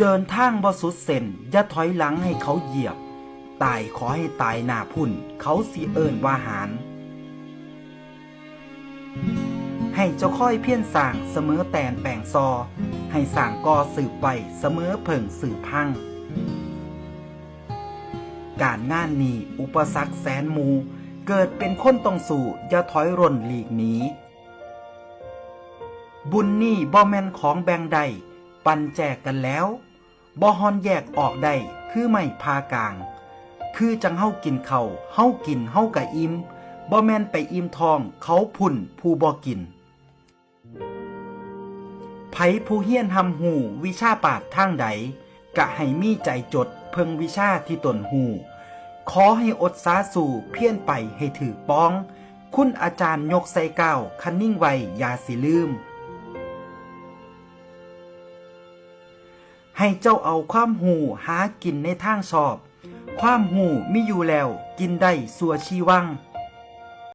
ເດີນທາງບໍ່ສຸດເສັ້ນ ຢ່າຖອຍຫຼັງໃຫ້ເຂົາຢຽບ, ຕາຍຂໍໃຫ້ຕາຍໜ້າພຸ້ນ ເຂົາຊິເອີ້ນວ່າຫານ. ໃຫ້ເຈົ້າຄອຍພຽນສ້າງ ສະເໝີແຕ່ນແປງຊໍ່, ໃຫ້ສ້າງກໍ່ສືບໄວ້ ສະເໝີເຜິ້ງສືບພັງ. ການງານນີ້ອຸປະສັກແສນໝູ່, ເກີດເປັນຄົນຕ້ອງສູ້ ຢ່າຖອຍຫຼົ່ນຫຼີກໜີ. ບຸນນີ້ບໍ່ແມ່ນຂອງແບ່ງໄດ້, ປັນແຈກກັນແລ້ວ, ບໍ່ຮ່ອນແຍກອອກໄດ້ ຄືໄມ້ຜ່າກາງ. ຄືຈັ່ງເຮົາກິນເຂົ້າ, ເຮົາກິນເຮົາກະອີ່ມ, ບໍ່ແມ່ນໄປອີ່ມທ້ອງເຂົາພຸ້ນຜູ້ບໍ່ກິນ. ໃຜຜູ້ຮຽນຮ່ຳຮູ້ວິຊາປາດທາງໃດ, ກະໃຫ້ມີໃຈຈົດເພິ່ງວິຊາທີ່ຕົນຮູ້. ຂໍໃຫ້ອົດສາສູ້ພຽນໄປໃຫ້ຖືກປອງ, ຄຸນອາຈານຍົກໃສ່ກ້າວ ຄັນນິ່ງໄວ້ຢ່າຊິລືມ. ໃຫ້ເຈົ້າເອົາຄວາມຮູ້ຫາກິນໃນທາງຊອບ, ຄວາມຮູ້ມີຢູ່ແລ້ວກິນໄດ້ຊົ່ວຊີວັງ.